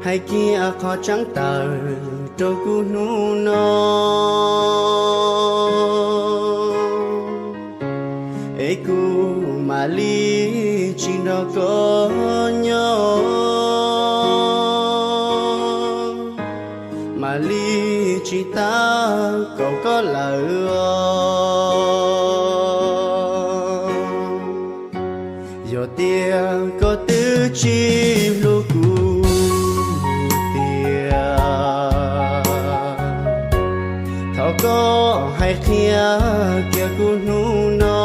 Hais kiag qhov tseeb tawm rau kuv hnub no, es kuv mam li tsis nrog koj nyob, mam li tsis tab kaum koj lawm os. Yog tias koj twb tsis hlub kuv tiag, thov koj hais qhia kiag kuv hnub no,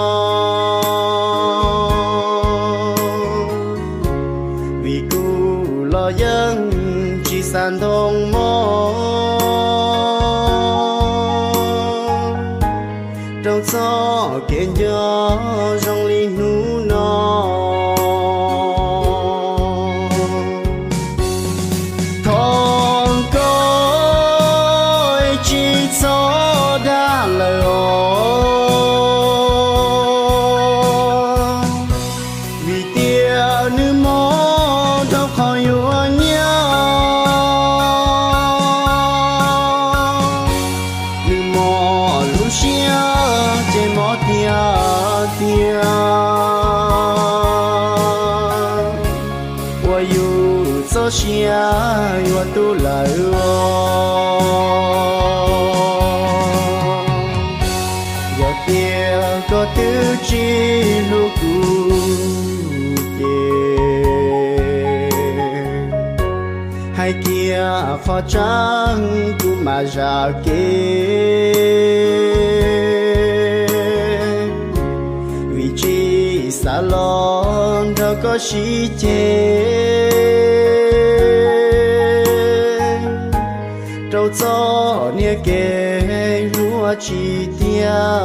vim kuv los yeej tsis xav ntoo mog. Rau txoj kev nco zoo li hnub no, thov koj tsis txhob dag lawm os, vim tias nws mob rau qhov yuav nyiaj, nws mob lub siab ces mob tiag tiag, uas yus txoj sia yuav tu lawm os. Yog tias koj twb tsis hlub kuv ces, hais kiag qhov tseeb kuv mam zam kev, vim tsis xav los nrog koj sib ceg rau txoj niag kev hlub tsis tiag.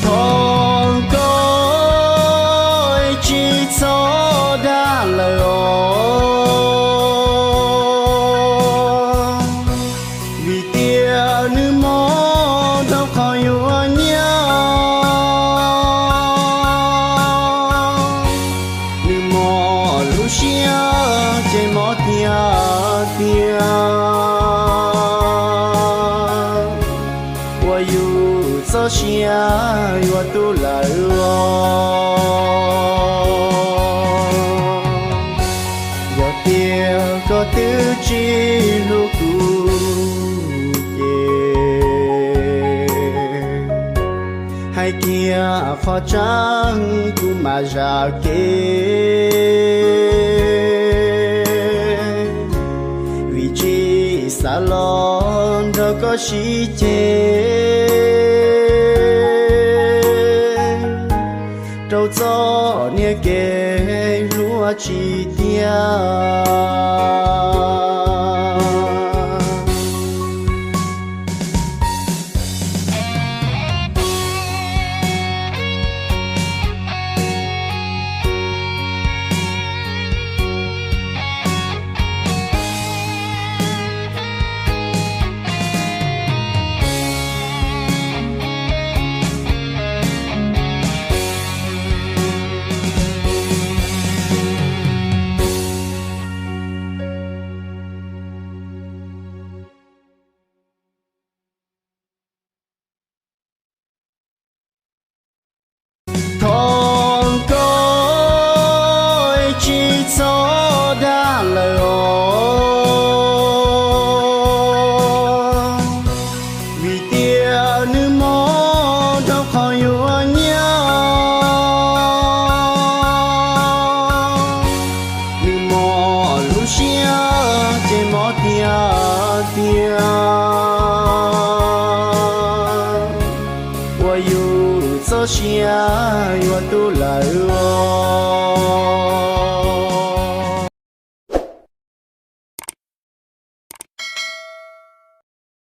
Thov koj tsis txhob dag lawm os, vim tias nws mob rau qhov yuav nyiaj, nws mob lub siab ces mob tiag tiag, uas yus txoj sia yuav tu lawm os. Yog tias koj twb tsis hlub kuv ces, hais kiag qhov tseeb kuv mam zam kev, vim tsis xav los nrog koj sib ceg rau txoj niag kev hlub tsis tiag. Thov koj tsis txhob dag lawm os, vim tias nws mob rau qhov yuav nyiaj, nws mob lub siab ces mob tiag tiag, uas yus txoj sia yuav tu lawm os.